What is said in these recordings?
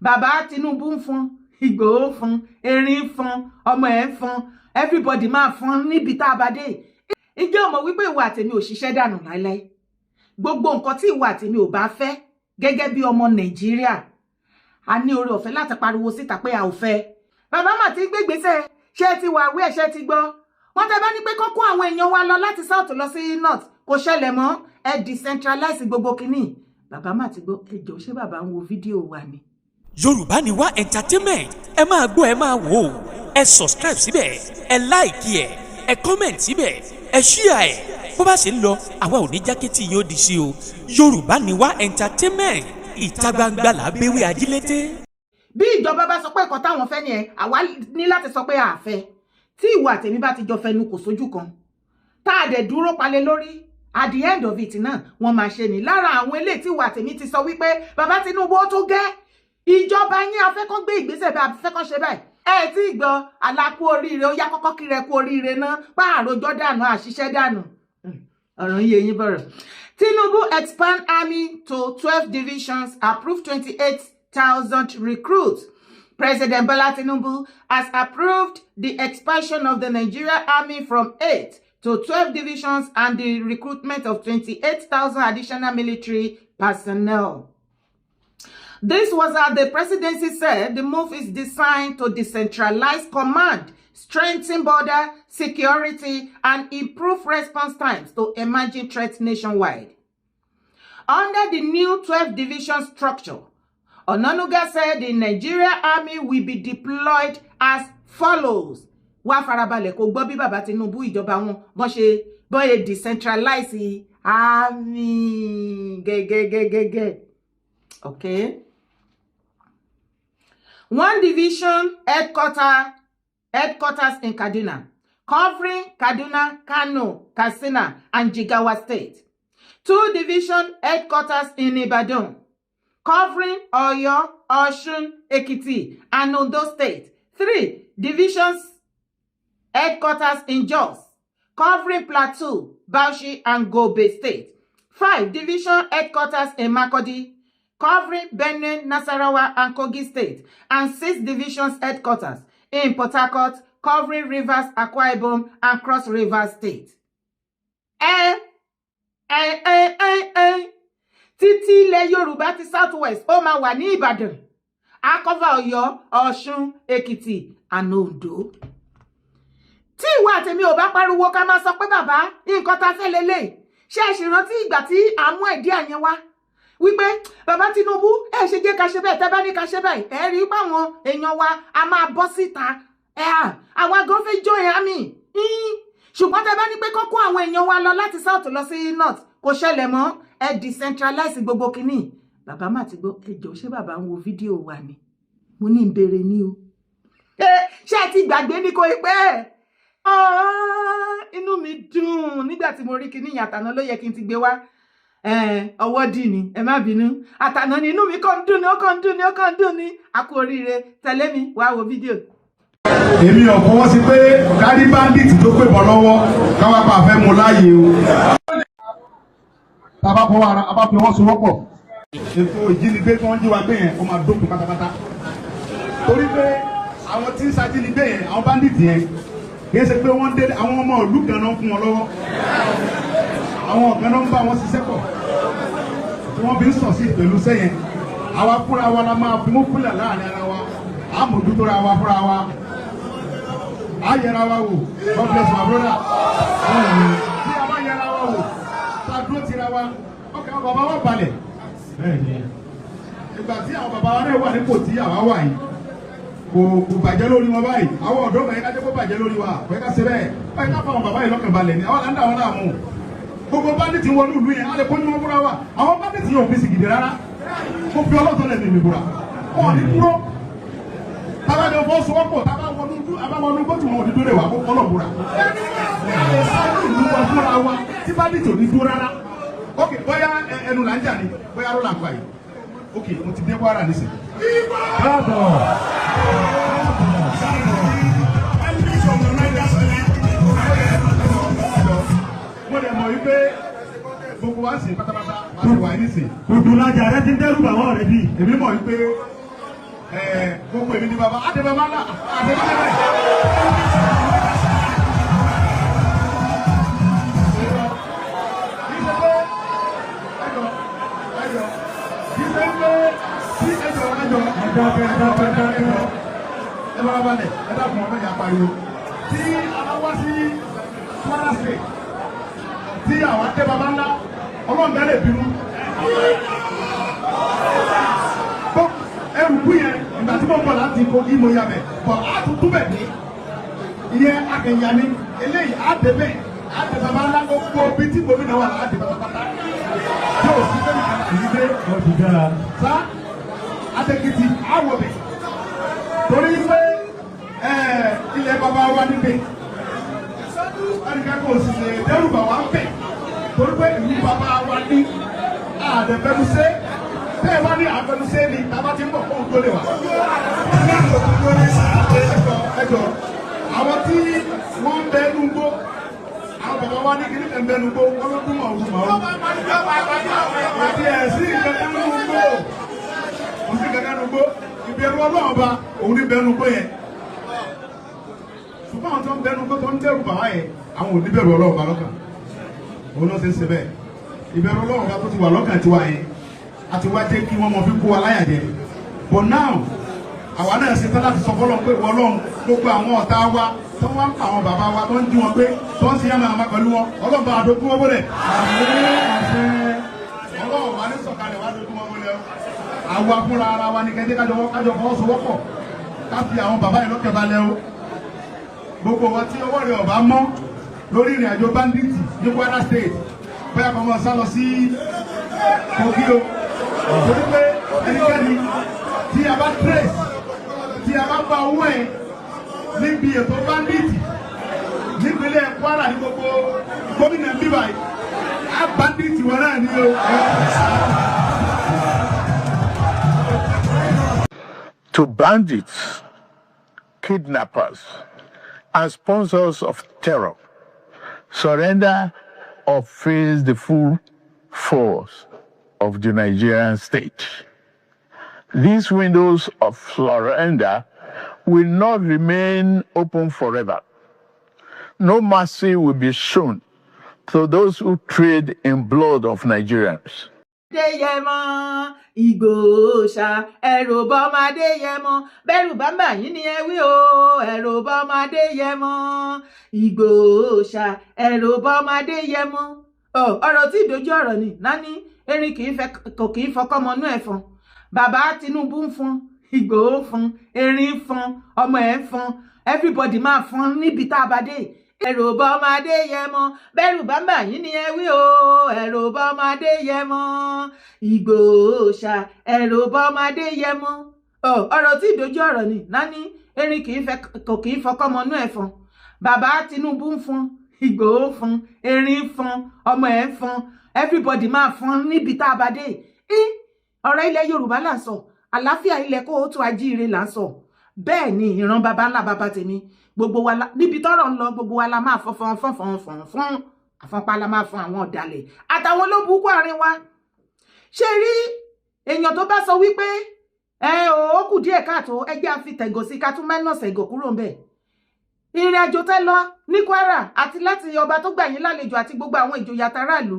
Bàbá Tinubu ń fún, Ìgbòho ń fún, erin ń fún, ọmọ ẹ̀ ń fún, everybody máa fún níbi tá a bá dé. Ǹjẹ́ o mọ̀ wípé ìwọ àtèmi ò ṣiṣẹ́ dànù láéláé? Gbogbo nǹkan tí ìwọ àtèmi ò bá fẹ́ gẹ́gẹ́ bí ọmọ Nàìjíríà, a ní oore ọ̀fẹ́ láti pariwo síta pé a ò fẹ́. Bàbá mà ti gbégbèsè. Ṣé ti wà wí ẹ̀ṣẹ̀ ti gbọ́ wọ́n tẹ́ bá ní pé kó kó àwọn èèyàn wa lọ láti south lọ sí north, kò ṣẹlẹ̀ mọ́. Ẹ decentralize gbogbo kínní. Bàbá mà ti gbọ́. Ẹ jọ̀ọ́, ṣé bàbá ń wo fídíò wa ni? Yorùbá Ni Wá Entertainment, ẹ máa gbọ́, ẹ máa wò ó. Ẹ subscribe síbẹ̀, ẹ like ẹ, ẹ comment síbẹ̀, ẹ share ẹ. Bó bá ṣe ń lọ, àwa ò ní jákẹ́tì yóò di sí o. Yorùbá Ni Wá Entertainment, ìta gbangba là bẹ́wẹ́ ajílété. Bí ìjọba bá sọ pé ẹ̀kọ́ táwọn fẹ́ ni ẹ, àwa ní láti sọ pé a fẹ́. Tí ìwọ àtèmi bá ti jọ fẹnu kò sójú kan, tá a dẹ̀ dúró palẹ̀ lórí, at the end of it náà, wọ́n máa ṣe ní lára àwọn eléyìí tí ìwọ àtèmi ti sọ wípé bàbá Tinubu, ó tó gẹ́, ìjọba yín afẹ́kọ́ gbé ìgbésẹ̀ bí afẹ́kọ́ ṣe báyìí. Ẹ tí gbọ́ alákú oríire, ó yá, kọ́kọ́ kí rẹ kú oríire náà, pa àròjọ dànù, àṣìṣe dànù, ọ̀rọ̀ ń yé yín bọ̀rọ̀. Tinubu expand army to 12 divisions, approve 28,000 recruits. President Bola Tinubu has approved the expansion of the Nigeria Army from 8 to 12 divisions and the recruitment of 28,000 additional military personnel. This was as the presidency said the move is designed to decentralize command, strengthen border security, and improve response times to emerging threats nationwide. Under the new 12 division structure, Onanuga said the Nigeria Army will be deployed as follows. Wá farabalẹ̀ kó gbọ́ bí bàbá Tinubu, ìjọba wọn, bọ́n ṣe bọ́n ṣe decentralize army gẹ́gẹ́gẹ́gẹ́gẹ́. Okay. One division headquarters in Kaduna, covering Kaduna, Kano, Katsina, and Jigawa State. Two division headquarters in Ibadan, covering Oyo, Osun, Ekiti, and Ondo State. Three divisions headquarters in Jos, covering Plateau, Bauchi, and Gombe State. Five division headquarters in Makurdi, covering Benue, Nasarawa, and Kogi State, and six divisions headquarters in Port Harcourt, covering Rivers, Akwa Ibom, and Cross River State. Ẹ ẹ ẹ ẹ ẹ, títí ilẹ̀ Yorùbá ti South West, ó máa wà ní Ìbàdàn, á cover Ọ̀yọ́, Ọ̀ṣun, Èkìtì and Oǹdó. Tí ìwọ àtèmi ò bá pariwo, ká máa sọ pé bàbá, nǹkan tá a fẹ́ lélẹ̀. Ṣé ẹ sì rántí ìgbà tí à ń mú ẹ̀dí àyẹn wá wípé bàbá Tinubu, ẹ ṣe jẹ́ ká ṣe bẹ́ẹ̀, tẹ́ bá ní ká ṣe báyìí, ẹ rí pé àwọn èèyàn wa a máa bọ́ síta, ẹ à àwa gan fẹ́ join army, ṣùgbọ́n tẹ́ bá ní pé kó kó àwọn èèyàn wa lọ láti south lọ sí north, kò ṣẹlẹ̀ mọ́. Ẹ decentralize gbogbo kínní. Bàbá mà ti gbọ́. Ẹ jọ̀ọ́, ṣé bàbá ń wo fídíò wa ni? Mo ní ń béèrè ní o. Ṣé ẹ ti gbàgbé ní kò pẹ́? Inú mi dùn nígbà tí mo rí kinní yẹn. Àtàná ló yẹ kí n ti gbé wá, ọwọ́ dì ní, ẹ má bínú. Àtàná ni inú mi kàn ń dùn ní, ó kàn ń dùn ní, ó kàn ń dùn ní. A kú oríire. Tẹ̀lé mi wá wo fídíò. Èmi ò fọwọ́ sí pé kárí bandit tó gbé bọ̀ lọ́wọ́ káwá pa àfẹ́ mu láàyè o. Tá a bá fọwọ́ ara, a bá fi ọwọ́ sowọ́pọ̀, ètò ìjínigbé tí wọ́n jí wa gbé yẹn, ó máa dópin pátápátá. Torí pé àwọn tí ń ṣajínigbé yẹn, àwọn bandit yẹn, kì í ṣe pé wọ́n dé. Àwọn ọmọ ìlú kan náà fún wọn lọ́wọ́, àwọn kan náà ń bá wọn ṣiṣẹ́ pọ̀ tí wọ́n fi ń sọ̀ sí pẹ̀lú sẹ́yìn. Àwa fúnra wa la máa fi mú fúlẹ̀ láàrin ara wa, àmójútó ra wa fúnra wa, á yẹra wa wò. God bless my brother. Tí a bá yẹra wa wò, tá a dúró tira wa, ọkàn bàbá wa balẹ̀. Ìgbà tí àwọn bàbá wa náà wà nípò tí àwa wà yìí, kò bàjẹ́ lórí wọn báyìí. Àwọn ọ̀dọ́ bẹ̀rẹ̀ ká jẹ́ kó bàjẹ́ lórí wa, kò yẹ ká ṣe bẹ́ẹ̀ báyìí. Ká fọ àwọn bàbá yìí lọ́kàn balẹ̀ ni. Àwọn là ń dà wọn láàmú. Gbogbo bandit wọnú ìlú yẹn, á lè kó ní wọn fúnra wa. Àwọn bandit yẹn ò fi sìgìdì rárá. Mo fi ọlọ́tọ̀ lẹ̀ mímí búra, wọn ò ní dúró. Tábàjọ fọwọ́sowọ́pọ̀, tábà wọnú abáwọnú gbọ́tù, wọn ò ní dúró wà kó kọ́lọ̀ búra. A lè sáré ìlú wa fúnra wa tí bandit ò ní dúró rárá. Ok, bóyá ẹnu là ń jà ní, bóyá ló là ń pa yìí. Ok, mo ti dé Kwara nísìnyí. Káàbọ̀. Mo dẹ̀ mọ̀ wípé gbogbo wa sì pátápátá bá ti wà nísìnyí. Odùlájà rẹ ti ń dẹ́rù bà wọ́n rẹ bí. Èmi mọ̀ wípé Gbogbo èmi ni bàbá àti bàbá ńlá àti bàbá ńlá. Kì í ṣe pé ẹjọ ẹjọ, kì í ṣe pé tí ẹjọ ẹjọ ẹjọ ẹjọ ẹjọ ẹjọ, ẹ bá balẹ̀, ẹ dákun, ọmọ ìyá pariwo. Tí a bá wá sí Kwara State, tí àwọn adé baba ńlá, ọlọ́run bẹ́ẹ̀ lè bínú bó ẹrù kú yẹn. Ìgbà tí mo bọ̀ láti Kogi, mo yà bẹ̀ bọ̀, á tún túbẹ̀ dé. Ìyẹn akẹ̀yà ni eléyìí. Á dé bẹ́ẹ̀, á dé baba ńlá, gbogbo bí tí gómìnà wà á dé pátápátá tí o sì fẹ́ẹ́ kàlà yìí dé. Ó ti dára. Sá Adékìtì á wọ̀ bẹ̀ torí pé ilẹ̀ baba wa níbẹ̀, ẹnìkan kò sì lè dẹ́rù bà wá ń bẹ̀ torí pé ìlú baba wa ní àdẹ̀fẹ́nusẹ́. Tẹ́ ẹ bá ní àfẹnusẹ́ ni tàbá ti ń bọ̀ kóhun tó lè wà. Ẹjọ ẹjọ, àwọn tí wọ́n ń bẹ núgbó, àwọn bàbá wa ní kíní kan bẹ núgbó, wọ́n ló dún màá dún màá. Àti ẹ̀sìn kankan núgbó, kò sí kankan núgbó. Ìbẹ̀rù Ọlọ́run ọba òun ní bẹ núgbó yẹn, ṣùgbọ́n àwọn tó ń bẹ núgbó tó ń dẹ́rù bàwá yẹn, àwọn ò ní bẹ̀rù Ọlọ́run ọba lọ́kàn. Òun náà ṣe ń ṣe bẹ́ẹ̀. Ìbẹ̀rù Ọlọ́run ọba tó ti wà lọ́kàn tiwa yẹn àti wá jẹ́ kí wọ́n mọ̀ fi kó wa láyà jẹ. But now, àwa náà ṣe tán láti sọ fọlọ́n pé wọ́n lọ́hùn, gbogbo àwọn ọ̀tá wa tó wá ń pa àwọn bàbá wa, tó ń jí wọn pé, tó ń ṣe yàmà àmà pẹ̀lú wọn, Ọlọ́run bá a dogun wọn bọ́lẹ̀. Ọlọ́run wa ní sọ̀kalẹ̀ wá dogun wọn bọ́lẹ̀ o. Àwa fúnra ara wa ní kẹ́kẹ́ kájọ fọwọ́sowọ́pọ̀, ká fi àwọn bàbá yìí lọ́kẹ̀ balẹ̀ o. Gbogbo wọn tí ọwọ́ rẹ̀ ọ̀bá mọ́ lórí ìrìn àjò bandit ní Kwara State, bóyá kọ́ mọ́ sá lọ sí Kogi o, torí pé ẹnikẹ́ni tí a bá trace, tí a bá bá owó ẹ̀ níbi ètò bandit nípínlẹ̀ Kwara, ní gbogbo gómìnà bíbá yìí, á bandit wọn náà ní o. To bandits, kidnappers, and sponsors of terror, surrender or face the full force of the Nigerian state. These windows of surrender will not remain open forever. No mercy will be shown to those who trade in blood of Nigerians. Adéyẹmọ Ìgbòho ṣá, ẹ̀rù bọ́mọ Adéyẹmọ, bẹ́rù bá ń bà yín ni ẹ wí o. Ẹ̀rù bọ́mọ Adéyẹmọ Ìgbòho ṣá, ẹ̀rù bọ́mọ Adéyẹmọ. Ọ̀rọ̀ tí ìdójú ọ̀rọ̀ ni nání erin kì í fẹ́ kò kì í fọkọ́mọnú ẹ̀ fọn. Bàbá Tinubu ń fọn, Ìgbòho ń fọn, erin ń fọn, ọmọ ẹ̀ ń fọn, everybody máa fọn níbi tá a bá dé. Ẹ̀rù bọ́mọ Adéyẹmọ, bẹ́rù bá ń bà yín ni ẹ wí o. Ẹ̀rù bọ́mọ Adéyẹmọ Ìgbòho ṣá, ẹ̀rù bọ́mọ Adéyẹmọ. Ọ̀rọ̀ tí ìdójú ọ̀rọ̀ ni nání erin kì í fẹ́ kò kì í fọkọ́mọnú ẹ̀ fọn. Bàbá Tinubu ń fọn, Ìgbòho ń fọn, erin ń fọn, ọmọ ẹ̀ ń fọn, everybody máa fọn níbi tá a bá dé. Ọ̀rọ̀ ilẹ̀ Yorùbá là ń sọ, àlàáfíà ilẹ̀ kóòtù ajíire là ń sọ. Bẹ́ẹ̀ ni ìran baba ńlá baba tèmi, gbogbo wa la níbi tọ́rọ̀ ń lọ, gbogbo wa la máa fọn fọn fọn fọn fọn fọn àfọnpá, la máa fọn àwọn ọ̀dàlẹ̀ àtàwọn olóbùkún àárín wa. Ṣé rí èèyàn tó bá sọ wípé ẹ ò kù díẹ̀ káàtó, ẹ jẹ́ àfi tẹ̀gọ̀ sí ká tún mẹ́nà ṣẹ̀gọ̀ kúrò ń bẹ̀. Ìrìn àjò tẹ́ lọ ní Kwara, àti láti ọba tó gbà yín lálejò, àti gbogbo àwọn ìjòyè àtàràlú,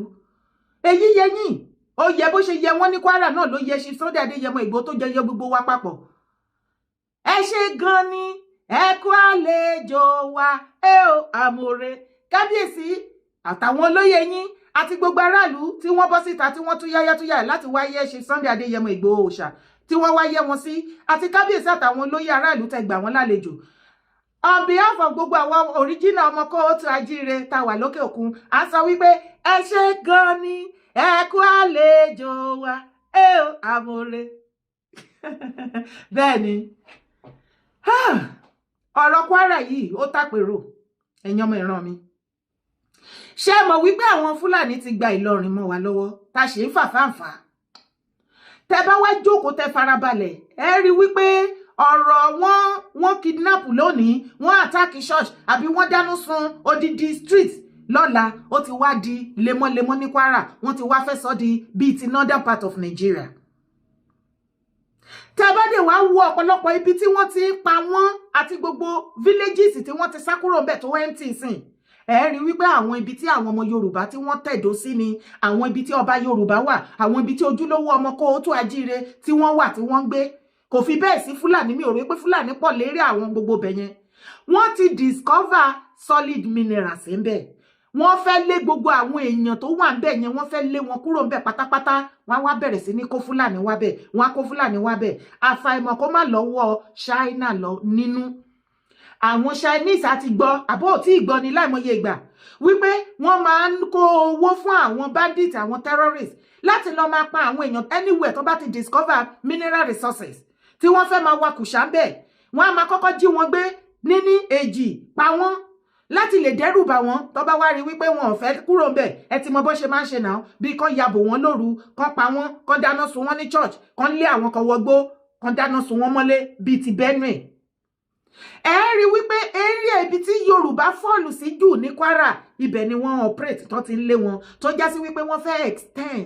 èyí yẹ yín, ó yẹ. Bó ṣe yẹ wọ́n ní Kwara náà ló yẹ ṣe Sunday Adéyẹmọ Ìgbòho, tó jẹ yẹ gbogbo wa papọ̀. Ẹ ṣe gan ni, ẹ kú àlejò wa, ẹ ò àmọ̀rẹ́ kábíyèsí àtàwọn olóyè yín àti gbogbo aráàlú tí wọ́n bọ́ síta, tí wọ́n tún yáyá tún yáyà láti wáyé ṣe Sunday Adéyẹmọ Ìgbòho Òòṣà, tí wọ́n wáyé wọn sí, àti kábíyèsí àtàwọn olóyè aráàlú tẹ́ gbà wọ́n lálejò, on behalf of gbogbo àwọn original ọmọ kóòtù ajíire tá wà lókè òkun, à ń sọ wípé ẹ ṣe gan ni, ẹ kú àlejò wa, ẹ ò àmọ̀rẹ́. Bẹ́ẹ̀ ni ọ̀rọ̀ Kwara yìí ó tàpérò. Ẹ̀yin ọmọ ìran mi, ṣé ẹ mọ̀ wípé àwọn Fúlàní ti gba Ìlọrin mọ́ wa lọ́wọ́, tá a ṣe ń fàfáǹfà? Tẹ bá wá jókòó, tẹ farabalẹ̀, ẹ rí wípé ọ̀rọ̀ wọn, wọ́n kidnap lónìí, wọ́n attack church, àbí wọ́n dáná sun odidi street lọ́la, ó ti wá di lemọ́lemọ́ ní Kwara. Wọ́n ti wá fẹ́ sọ di bíi ti northern part of Nigeria. Tẹ́ bá dé wàá wo ọ̀pọ̀lọpọ̀ ibi tí wọ́n ti ń pa wọ́n àti gbogbo villages tí wọ́n ti sá kúrò ńbẹ̀ tó empty sìn, ẹ rí wípé àwọn ibi tí àwọn ọmọ Yorùbá tí wọ́n tẹ̀dó sí ni, àwọn ibi tí ọba Yorùbá wà, àwọn ibi tí ojúlówó ọmọ káàárọ̀ oòjíire tí wọ́n wà, tí wọ́n ń gbé. Kò fi bẹ́ẹ̀ sí Fúlàní. Mi ò rí pé Fúlàní pọ̀ lérí àwọn gbogbo bẹ̀ yẹn. Wọ́n ti discover solid minerals ńbẹ̀. Wọ́n fẹ́ lé gbogbo àwọn èèyàn tó wà ńbẹ̀ yẹn, wọ́n fẹ́ lé wọn kúrò ńbẹ̀ pátápátá. Wọ́n á wá bẹ̀rẹ̀ sí ní kó Fúlàní wá bẹ̀, wọ́n á kó Fúlàní wá bẹ̀. Àfàìmọ̀ kó má lọ́wọ́ China lọ nínú. Àwọn Chinese àti gbọ́ àbó tí ìgbọ́ ni láìmọye ìgbà wípé wọ́n máa ń kó owó fún àwọn bandit, àwọn terrorists, láti lọ máa pa àwọn èèyàn anywhere tó bá ti discover mineral resources tí wọ́n fẹ́ máa wakùsà ń bẹ̀. Wọ́n á máa kọ́kọ́ jí wọn gbé níní èjì, pa wọ́n láti lè dẹ́rù bà wọ́n. Tó bá wá rí wípé wọn ò fẹ́ kúrò ńbẹ̀, ẹ ti mọ bó ṣe máa ń ṣe náà, bí kán yabò wọ́n lóru, kán pa wọ́n, kán dáná sun wọ́n ní church, kán lé àwọn kan wọgbó, kán dáná sun wọ́n mọ́lé bíi ti Benue. Ẹ rí wípé area ibi tí Yorùbá fall sí jù ní Kwara, ibẹ̀ ni wọ́n operate tó ti ń lé wọn, tó já sí wípé wọ́n fẹ́ extend,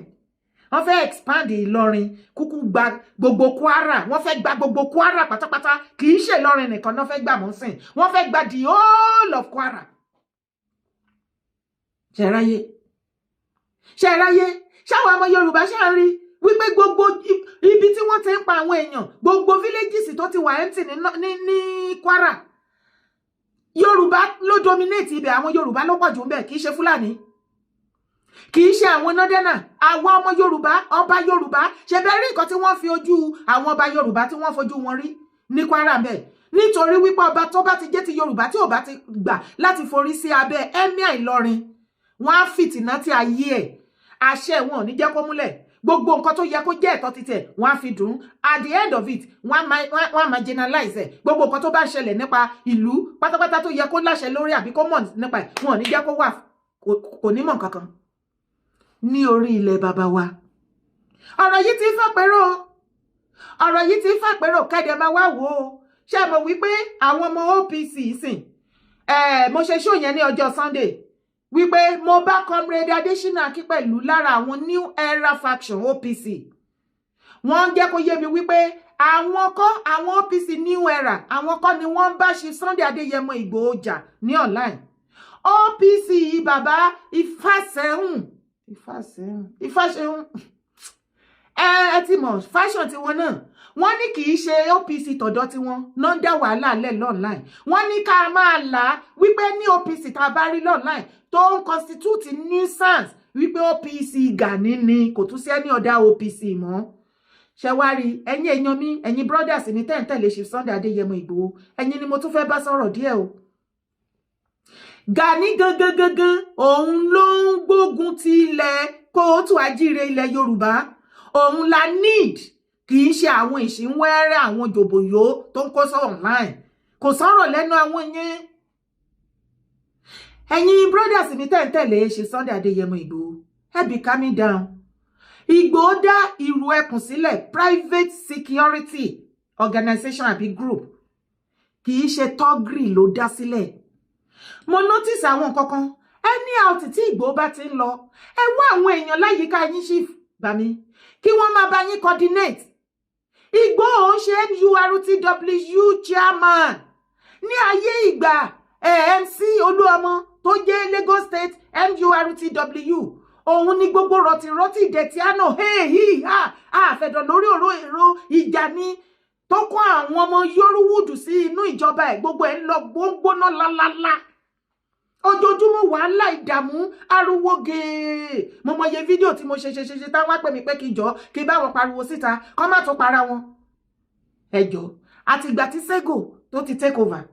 wọ́n fẹ́ expand Ìlọrin, kúkú gba gbogbo Kwara. Wọ́n fẹ́ gba gbogbo Kwara pátápátá. Kì í ṣe Ìlọrin nìkan náà fẹ́ gbà mọ́ sìn, wọ́n fẹ́ gba the whole of Kwara. Ṣe ráyé, ṣe ráyé, ṣáwọn ọmọ Yorùbá ṣáà ń rí wípé gbogbo ibi tí wọ́n ti ń pa àwọn èèyàn, gbogbo villages tó ti wà empty ní Kwara, Yorùbá ló dominate ibẹ̀. Àwọn Yorùbá ló pọ̀ jù ńbẹ̀, kì í ṣe Fúlàní, kì í ṣe àwọn nọ́dẹ́nà. Àwa ọmọ Yorùbá, ọba Yorùbá, ṣe bẹ́ẹ̀ rí nǹkan tí wọ́n fi ojú àwọn ọba Yorùbá, tí wọ́n fojú wọn rí ní Kwara ńbẹ̀, nítorí wípé ọba tó bá ti jẹ́ ti Yorùbá tí ò bá ti gbà láti forí sí abẹ́ emir Ìlọrin, wọ́n á fìtìná tí ayé ẹ̀, àṣẹ wọn ò ní jẹ́ kó múlẹ̀. Gbogbo nǹkan tó yẹ kó jẹ́ ẹ̀tọ́ títẹ̀, wọ́n á fi dùn. At the end of it, wọ́n á marginalize ẹ̀. Gbogbo nǹkan tó bá ṣẹlẹ̀ nípa ìlú pátápátá tó yẹ kó láṣẹ lórí àbí kó mọ̀ nípa ẹ̀, wọn ò ní jẹ́ kó wà, kò ní mọ̀ nǹkan kan ní orí ilẹ̀ bàbá wa. Ọ̀rọ̀ yìí ti ń fàpérò, ọ̀rọ̀ yìí ti ń fàpérò. Kẹ́dẹ̀ máa wá wò ó. Ṣé mo wí pé àwọn ọmọ OPC sìn, mo ṣe show yẹn ní ọjọ́ Sunday wípé mo bá Comrade Adésínà Akínpẹ̀lú lára àwọn New Era faction OPC. Wọ́n ń jẹ́ kó yé mi wípé àwọn kọ́, àwọn OPC New Era, àwọn kọ́ ni wọ́n ń bá ṣe Sunday Adéyẹmọ Ìgbòho jà ní online. OPC bàbá Ifáṣẹ́hùn, Ifáṣẹ́hùn, Ifáṣẹ́hùn, ẹ ti mọ̀ fashion tiwọn náà. Wọ́n ní kì í ṣe OPC tọ̀dọ̀ tiwọn náà ń dá wàhálà lẹ̀ online. Wọ́n ní ká máa là á wípé ní OPC tá a bá rí online tó ń constitute nuisance, wípé OPC Gani ni, kò tún sí any other OPC mọ́. Ṣe wá rí, ẹ̀yin èèyàn mi, ẹ̀yin brothers ní tẹ́ǹtẹ̀lé ṣe Sunday Adéyẹmọ Ìgbòho, ẹ̀yin ni mo tún fẹ́ bá sọ̀rọ̀ díẹ̀ o. Gani gangan gangan, òun ló ń gbógun ti ilẹ̀ káàárọ̀ oòjíire, ilẹ̀ Yorùbá. Òun la need, kì í ṣe àwọn ìṣínwẹ́rẹ́, àwọn jòbòyó tó ń kó sọ online. Kò sọ̀rọ̀ lẹ́nu àwọn yẹn. Ẹ̀yin brothers mi tẹ̀ǹtẹ̀lé ṣe Sunday Adéyẹmọ Ìgbòho, ẹ be calming down. Ìgbòho dá Ìrù Ẹkùn sílẹ̀, private security organization àbí group, kì í ṣe thuggery ló dá sílẹ̀. Mo notice àwọn nǹkan kan. Any out tí Ìgbòho bá ti ń lọ, ẹ wá àwọn èèyàn láyìíká yín, chief bami, kí wọ́n máa bá yín coordinate. Ìgbòho ṣe NURTW chairman ní ayé ìgbà MC Olúọmọ tó jẹ́ Lagos State NURTW. Òun ni gbogbo rọ̀tìrọ̀tì ìdẹ̀tíánà hey ha àfẹ̀dọ̀ lórí ọ̀rọ̀ èrò ìjà ni tó kó àwọn ọmọ Yorùwùdù sí inú ìjọba ẹ̀. Gbogbo ẹ̀ ń lọ gbóngbóná lálálá ojoojúmọ́, wàhálà, ìdààmú, ariwo gèè. Mo mọye fídíò tí mo ṣe ṣe ṣe ṣe táwọn pè mí pé kí n jọ kí n bá wọn pariwo síta, kọ́ má tún para wọn. Ẹjọ́, àti ìgbà tí Sego tó ti take over,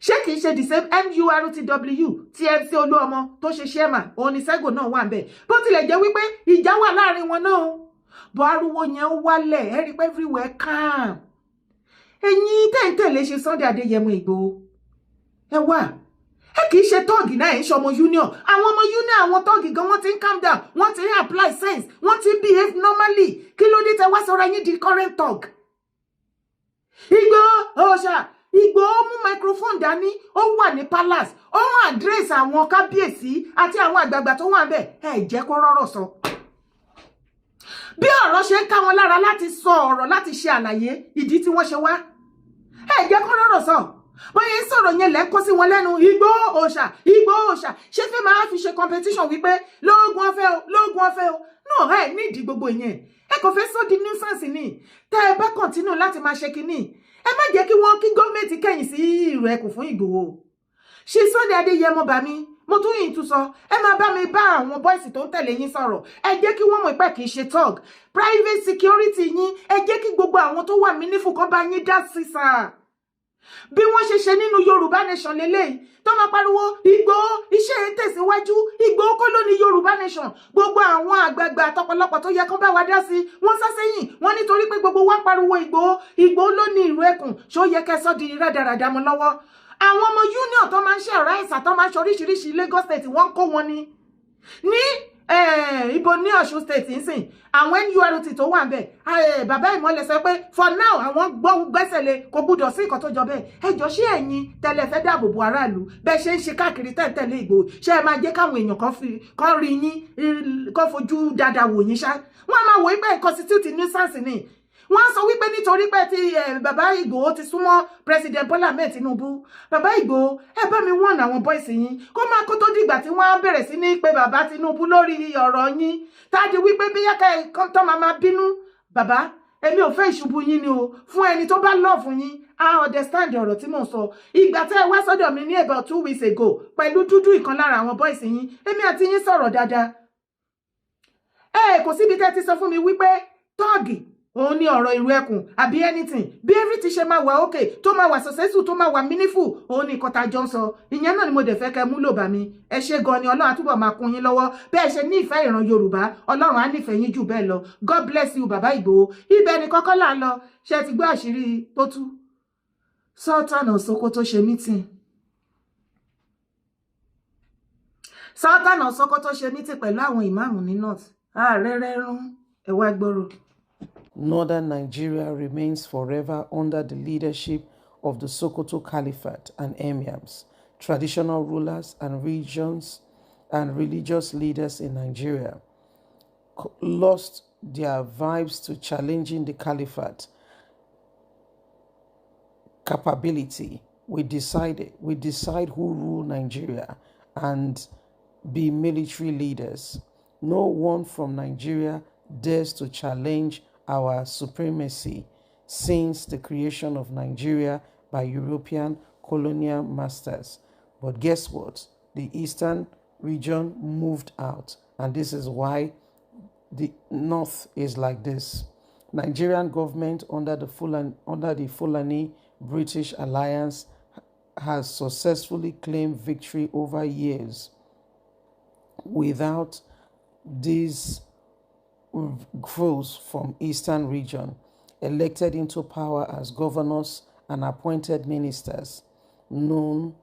ṣé kìí ṣe the same NURTW tí MC Olúọmọ tó ṣe chairman, òun ni Sego náà wà ń bẹ̀? Bó tilẹ̀ jẹ́ wípé ìjà wà láàrin wọn náà, bọ́ ariwo yẹn ó wálẹ̀. Ẹ rí pé everywhere calm. Ẹ̀yin tẹ̀ǹtẹ̀lé ṣe Sunday Adéyẹmọ Ìgbòho, ẹ wà, ẹ kì í ṣe thug náà, ẹ ń ṣe ọmọ union. Àwọn ọmọ union, àwọn thug gan, wọ́n ti ń calm down, wọ́n ti ń apply sense, wọ́n ti ń behave normally. Kí ló dé tẹ wá sọ̀rọ̀ yín di current thug? Ìgbòho ọ̀ṣà, Ìgbòho mú microphone dání, ó wà ní palace, ó ń address àwọn kábíyèsí àti àwọn àgbààgbà tó wà ń bẹ̀. Ẹ jẹ́ kó rọ́rọ̀ sọ. Bí ọ̀rọ̀ ṣe ń ká wọn lára láti sọ ọ̀rọ̀, láti ṣe àlàyé ìdí tí wọ́n ṣe wá, ẹ jẹ́ kó rọ̀rọ̀ sọ. Bóyá ń sọ̀rọ̀ yẹn lẹ́ kó sí wọn lẹ́nu. Ìgbòho òòṣà, Ìgbòho òòṣà, ṣé fẹ́ máa fi ṣe competition wípé lóògùn ọ̀fẹ́ o, lóògùn ọ̀fẹ́ o? Náà ẹ nídìí gbogbo ìyẹn, ẹ kò fẹ́ sọ di nuisance ni. Tẹ́ ẹ bá continue láti máa ṣe kínní, ẹ má jẹ́ kí wọ́n kí gọ́ọ̀mẹ̀ntì kẹ̀yìn sí ìrù ẹkùn fún Ìgbòho. Ṣe Sunday Adéyẹmọ bá mi, mo tún yìí tún sọ, ẹ máa bá mi bá àwọn boys tó ń tẹ̀lé yín sọ̀rọ̀. Ẹ jẹ́ kí wọ́n mọ̀ pé kì í ṣe thug. Private security yín, ẹ jẹ́ kí gbogbo àwọn tó wà meaningful kan bá yín dá sí sáà. Bí wọ́n ṣe ṣe nínú Yorùbá Nation lélẹ́yìí tó máa pariwo Ìgbòho, iṣẹ́ ń tẹ̀síwájú. Ìgbòho kọ́ ló ní Yorùbá Nation. Gbogbo àwọn àgbààgbà àtọ̀pọ̀lọpọ̀ tó yẹ kán bá wa dá sí, wọ́n sá sẹ́yìn wọ́n, nítorí pé gbogbo wa ń pariwo Ìgbòho, Ìgbòho ló ní ìlú ẹkùn. Ṣó yẹ kẹ́ sọ́ di rádaràdà mọ́ lọ́wọ́? Àwọn ọmọ union tó máa ń ṣe ọ̀rá ìsà, tó máa ń ṣe oríṣiríṣi, Lagos State wọ́n ń kó wọn ní ibo, ní Ọ̀ṣun State nsìn, àwọn NURT tó wà ńbẹ̀. Bàbá Ìmọ̀lẹ̀ sọ pé for now àwọn gbọ́ gbẹ́sẹ̀ lé, kò gbúdọ̀ sí nǹkan tó jọ bẹ́ẹ̀. Ẹ jọ, ṣé ẹ̀yin tẹ́lẹ̀ fẹ́ dáàbò bo aráàlú, bẹ́ẹ̀ ṣe ń ṣe káàkiri tẹ́ǹtẹ̀lé Ìgbòho, ṣé ẹ máa jẹ́ káwọn èèyàn kan fi kan rí yín, kan fojú dáadáa wò yín ṣá? Wọ́n á máa wò ó pé constitute nuisance ni. Wọ́n sọ wípé nítorí pé tí bàbá Ìgbòho ti súnmọ́ President Bola Ahmed Tinubu. Bàbá Ìgbòho, ẹ bá mi wọ́n àwọn boys yín kó máa kó tó dìgbà tí wọ́n á bẹ̀rẹ̀ sí ní pé bàbá Tinubu lórí ọ̀rọ̀ yín, tá a di wípé bí yàtọ̀ tó máa bínú. Bàbá, èmi ò fẹ́ ìṣubú yín ni o. Fún ẹni tó bá love yín, I understand ọ̀rọ̀ tí mò ń sọ. Ìgbà tẹ́ ẹ wá sọ́dọ̀ mi ní about 2 weeks ago pẹ̀lú dúdú, ìkan lára àwọn boys yín, èmi àti yín sọ̀rọ̀ dáadáa. Ẹ kò síbi tẹ́ ti sọ fún mi wípé thug òun ní ọ̀rọ̀ ìlú ẹkùn àbí anything. Bí everything ṣe máa wà okay, tó máa wà successful, tó máa wà meaningful, òun ní nǹkan tá a jọ ń sọ. Ìyẹn náà ni mo dẹ̀ fẹ́ kẹ́ múlò bá mi. Ẹ ṣé gan ni. Ọlọ́run àtúbọ̀ máa kún yín lọ́wọ́. Bẹ́ẹ̀ ṣe ní ìfẹ́ ìran Yorùbá, Ọlọ́run á nífẹ̀ẹ́ yín jù bẹ́ẹ̀ lọ. God bless you, bàbá Ìgbòho. Ibẹ̀ ni kọ́kọ́ là ń lọ. Ṣe ti gbọ́ àṣírí tó tú? Sultan of Sokoto ṣe meeting. Sultan of Sokoto ṣe meeting pẹ̀lú àwọn ìmáàmù ní north. Ààrẹ rẹ́rún, ẹ wá gbọ́rọ̀. Northern Nigeria remains forever under the leadership of the Sokoto Caliphate and emirs, traditional rulers and regions and religious leaders in Nigeria lost their vibes to challenging the caliphate capability. We decide who rule Nigeria and be military leaders. No one from Nigeria dares to challenge our supremacy since the creation of Nigeria by European colonial masters. But guess what? The eastern region moved out, and this is why the north is like this. Nigerian government under the Fulani British alliance has successfully claimed victory over years without these growth from eastern region elected into power as governors and appointed ministers known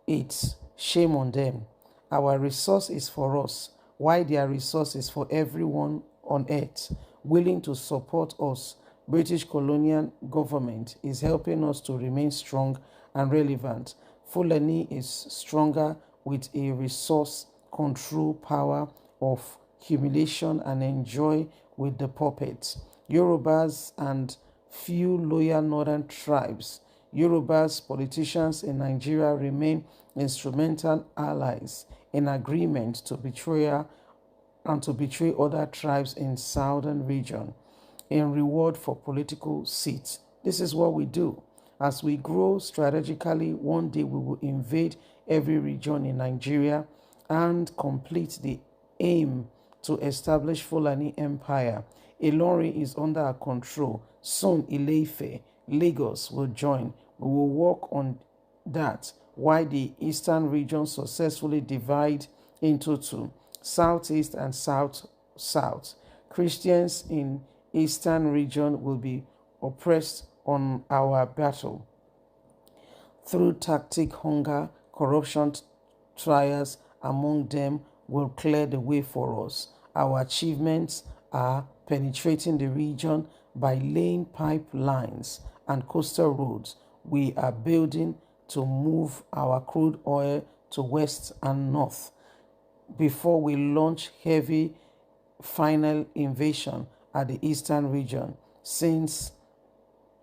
it. Shame on them. Our resource is for us, while their resource is for everyone on earth willing to support us. British colonial government is helping us to remain strong and relevant. Fulani is stronger with a resource control power of humiliation and enjoy with the puppets. Yorubas and few loyal northern tribes. Yorubas politicians in Nigeria remain instrumental allies in agreement to betray and to betray other tribes in southern region in reward for political seats. This is what we do. As we grow strategically, one day we will invade every region in Nigeria and complete the aim to establish Fulani Empire. Ilorin is under our control. Soon Ile-Ife, Lagos will join. We will work on that while the eastern region successfully divide into two, southeast and south south. Christians in eastern region will be oppressed on our battle. Through tactic, hunger, corruption, trials among them will clear the way for us. Our achievements are penetrating the region by laying pipelines and coastal roads. We are building to move our crude oil to west and north before we launch heavy final invasion at the eastern region, since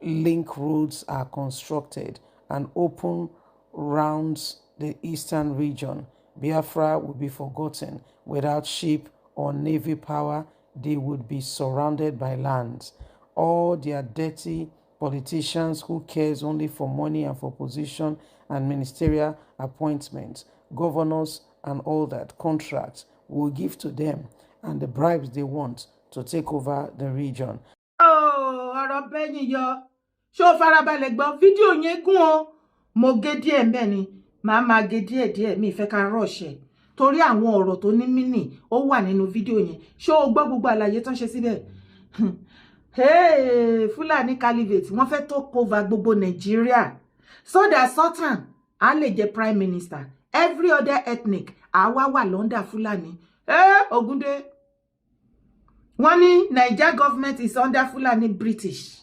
link roads are constructed and open rounds the eastern region. Biafra will be forgotten. Without ship or navy power, they would be surrounded by lands. All their dirty politicians who cares only for money and for position and ministerial appointments, governors and all that, contracts will give to them and the bribes they want to take over the region. Oh, ọ̀rọ̀ bẹ́yìn yọ. Ṣé o farabalẹ̀ gbọ́ fídíò yẹn? Gún o, mo gé díẹ̀ mbẹ́ ni, màá máa gé díẹ̀ díẹ̀. Mi ìfẹ́ ká rush ẹ̀ torí àwọn ọ̀rọ̀ tó ní meaning ó wà nínú fídíò yẹn. Ṣé o gbọ́ gbogbo àlàyé tó ń ṣe síbẹ̀? Fúlàní Caliphate, wọ́n fẹ́ take over gbogbo Nàìjíríà so that Sultan á lè jẹ́ prime minister. Every other ethnic àwa wà l'under Fúlàní. Ogunde, wọ́n ní Naija government is under Fulani British,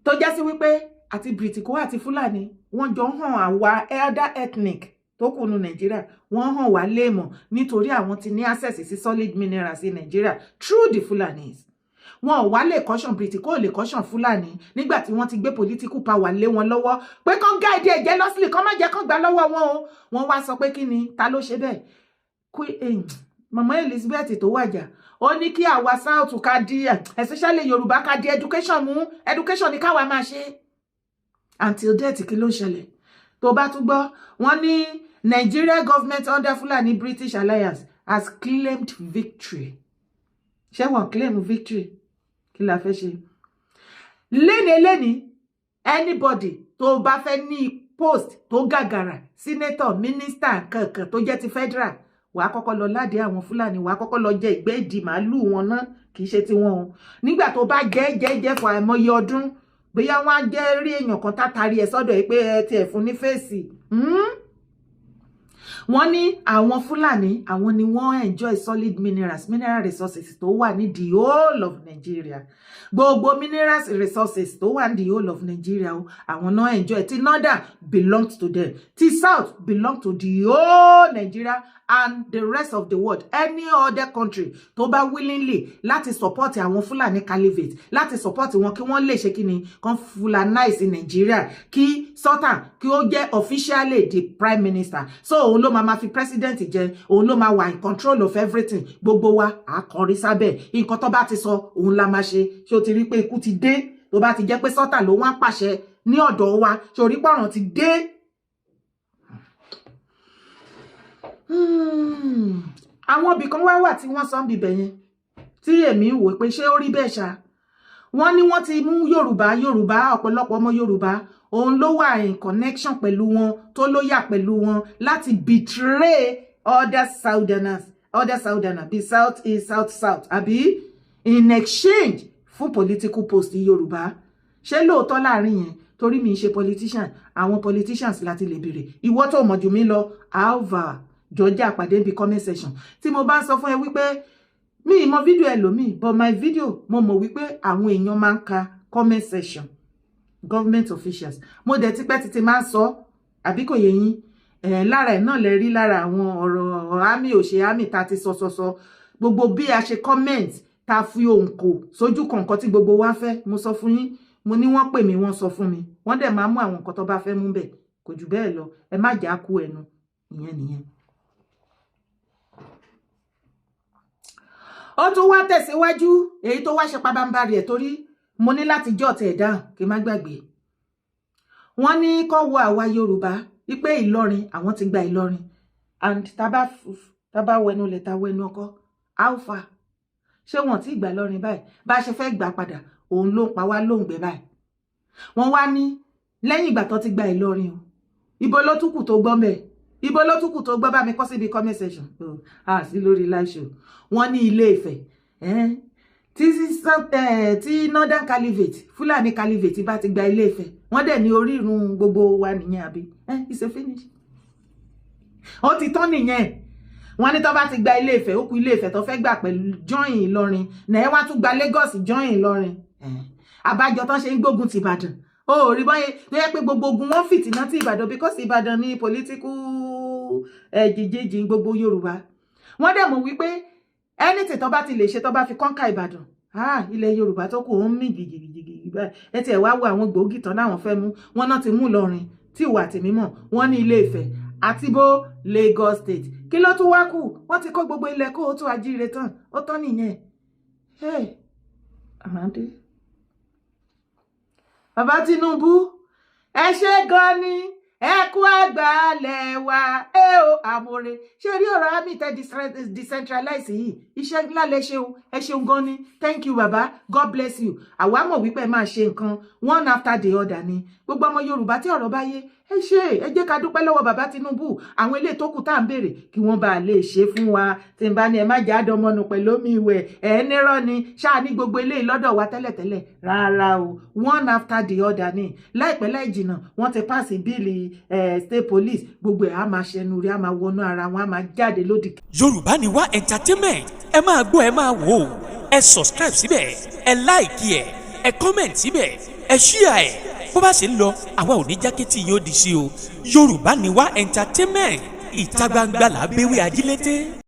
tó já sí wípé àti Britiko àti Fúlàní, wọ́n jọ hàn àwa elder ethnic tó kù nù Nàìjíríà, wọ́n hàn wá léèmọ̀ nítorí àwọn ti ní access sí solid minerals in Nàìjíríà through the Fulanis. Wọn ò wá lè caution Britiko, ò lè caution Fúlàní nígbà tí wọ́n ti gbé political power lé wọn lọ́wọ́ pé kán guide ẹ̀ jealously, kán má jẹ́ kán gbà lọ́wọ́ wọn o. Wọ́n wá sọ pé kí ni, ta ló ṣe bẹ́ẹ̀? Mama Elizabeth tó wàjà, ó ní kí àwa South ká di, especially Yorùbá, ká di education mú. Education ní káwa máa ṣe until death. Kí ló ń ṣẹlẹ̀? Tó bá tún gbọ́, wọ́n ní Nigeria government under Fulani British Alliance has claimed victory. Ṣé wọ́n claim victory? Kí la fẹ́ ṣe léni léni? Anybody tó bá fẹ́ ní post tó gàgàrà, senator, minister, kankan tó jẹ́ ti federal, wàá kọ́kọ́ lọ ládìí àwọn Fúlàní, wàá kọ́kọ́ lọ jẹ ìgbẹ́ ìdì màálù wọn náà, kì í ṣe tiwọn o. Nígbà tó bá jẹ́ jẹ́ jẹ́ fún àìmọye ọdún, bóyá wọ́n á jẹ́ rí èèyàn kan tátàrí ẹ̀ sọ́dọ̀ ẹ̀ pé ẹ tiẹ̀ fún ní fèsì. Wọ́n ní àwọn Fúlàní, àwọn ni wọ́n enjoy solid minerals, mineral resources tó wà ní the whole of Nigeria. Gbogbo minerals resources tó wà ní the whole of Nigeria o, àwọn náà enjoy. Ti northern belongs to them, ti south belong to the whole Nigeria and the rest of the world. Any other country tó bá willingly láti support àwọn Fúlàní Caliphate, láti support wọn kí wọ́n lè ṣe kí ni, kan fulanize Nigeria, kí Sultan kí ó jẹ́ officially the prime minister, so òun ló máa ma fi president jẹ, òun ló máa wà in control of everything. Gbogbo wa àkọrí sábẹ́ nǹkan tó bá ti sọ, òun la máa ṣe. Ṣé o ti rí pé ikú ti dé? Tó bá ti jẹ́ pé Sultan ló wá pàṣẹ ní ọ̀dọ̀ wa, ṣé o rí pọ̀ràn ti dé? Àwọn ibì kan wá wà tí wọ́n sọ ń bibẹ̀ yẹn tí èmi ń wò pé ṣé ó rí bẹ́ẹ̀ ṣá. Wọ́n ní wọ́n ti mú Yorùbá, Yorùbá, ọ̀pọ̀lọpọ̀ ọmọ Yorùbá, òun ló wà in connection pẹ̀lú wọn, tó lóyà pẹ̀lú wọn láti betray other southerners, other southerners bíi south east, south south, àbí in exchange fún political post Yorùbá. Ṣé lóòótọ́ láàrin yẹn? Torí mi ń ṣe politician, àwọn politicians láti lè béèrè. Ìwọ tó mọ̀ jù mí lọ, alva jọjá àpàdé níbi comment section. Tí mo bá ń sọ fún ẹ wípé mi ì mọ fídíò ẹlòmíì, but my video, mo mọ̀ wípé àwọn èèyàn máa ń ka comment section, government officials. Mo dẹ̀ tipẹ́ títí máa ń sọ, àbí kò yé yín? Ẹ̀ lára ẹ̀ náà lè rí lára àwọn ọ̀rọ̀ àmì òṣè àmì tá a ti sọ sọ sọ, gbogbo bí a ṣe comment, tá a fi ohùn kò sójú kan, nǹkan tí gbogbo wa fẹ́. Mo sọ fún yín, mo ní wọ́n pè mí, wọ́n sọ fún mi, wọ́n dẹ̀ máa mú àwọn nǹkan tó bá fẹ́ mú bẹ̀, kò jù bẹ́ẹ̀ lọ. Ẹ má jà kú ẹnu ìyẹn nìyẹn. Ó tún wá tẹ̀síwájú, èyí tó wá ṣe pabambarì ẹ̀, torí mo ní láti jọ́ ọ̀tẹ̀ dáhùn kí n má gbàgbé. Wọ́n ní kó wo àwa Yorùbá wípé Ìlọrin, àwọn ti gba Ìlọrin, and tábà wẹnu lẹ̀ ta wẹnu ọkọ, alpha, ṣé wọn ti gbà lọrin báyìí? Bá a ṣe fẹ́ gbà padà, òun ló ń pa wá lóǹgbẹ báyìí. Wọ́n wá ní lẹ́yìn ìgbà tó ti gba Ìlọrin o, ibo ló tún kù tó gbọ́ mẹ́? Ibo ló tún kù tó gbọ́? Bá mi kọ́ síbi comment section. Ah, sí lórí live show. Wọ́n ní Ilé Ifẹ̀, tí Northern Caliphate, Fúlàní Caliphate bá ti gba Ilé Ifẹ̀, wọ́n dẹ̀ ní orírun gbogbo wa nìyẹn, àbí? It's a finish, ó ti tán nìyẹn. Wọ́n ní tó bá ti gba Ilé Ifẹ̀, ó kù Ilé Ifẹ̀ tó fẹ́ gbà pẹ̀lú join Ìlọrin náà, wá tún gba Lagos join Ìlọrin. Àbájọ tó ṣe ń gbógun ti Ìbàdàn, ó rí báyìí tó yẹ pé gbogbo ogun wọn fìtínà tí Ìbàdàn, because Ìbàdàn ní political jìjìjì gbogbo Yorùbá. Wọ́n dẹ̀ mọ̀ wípé Anything tó bá ti lè ṣe, tó bá fi conquer Ìbàdàn, ah, ilẹ̀ Yorùbá tó kù ó ń mì gidigidi báyìí. Ẹ tiẹ̀ wá wo àwọn gbòógì tán láwọn fẹ́ mú wọn náà, ti mú Ìlọrin tí ìwà tèmi mọ̀ wọ́n ní Ilé Ifẹ̀ àti bó Lagos State. Kí ló tún wá kù? Wọ́n ti kó gbogbo ilẹ̀ kó o tó ajíire tán, ó tán nìyẹn. Hey, àmàdé bàbá Tinubu, ẹ ṣe gan ni, ẹ kú àgbàlẹ̀ wa. Ẹ o àmọ̀rẹ́ ṣé rí ọ̀rọ̀ army tẹ decentralize yìí, iṣẹ́ ńlá lẹ ṣe o. Ẹ ṣeun gan ni. Thank you, baba. God bless you. Àwa mọ̀ wípé ẹ máa ṣe nǹkan one after the other ni. Gbogbo ọmọ Yorùbá tí ọ̀rọ̀ bá yé, ẹ ṣe, ẹ jẹ́ ká dúpẹ́ lọ́wọ́ bàbá Tinubu. Àwọn ilé tó kù tá à ń béèrè kí wọ́n bá lè ṣe fún wa, tí n bá ní ẹ má jẹ́ àdánmọ́nù pẹ̀lú omi ìwẹ̀ ẹ̀ nírọ́ ni. Ṣáà ní gbogbo eléyìí lọ́dọ̀ wa tẹ́lẹ̀tẹ́lẹ̀ rárá o. One after the other ni. Láìpẹ́ láì jìnnà, wọ́n ti pass bill state police. Gbogbo ẹ̀ á máa ṣẹnu rí, á máa wọnú ara wọn, á máa jáde lódì. Yorùbá Ni Wá Entertainment, ẹ máa gbọ́, ẹ máa wò ó. Ẹ subscribe síbẹ̀, ẹ like ẹ, ẹ comment síbẹ̀, ẹ share ẹ. Bó bá ṣe ń lọ, àwa ò ní jákẹ́tì yóò di sí o. Yorùbá Ni Wá Entertainment, ìta gbangba là á béwé ajílété.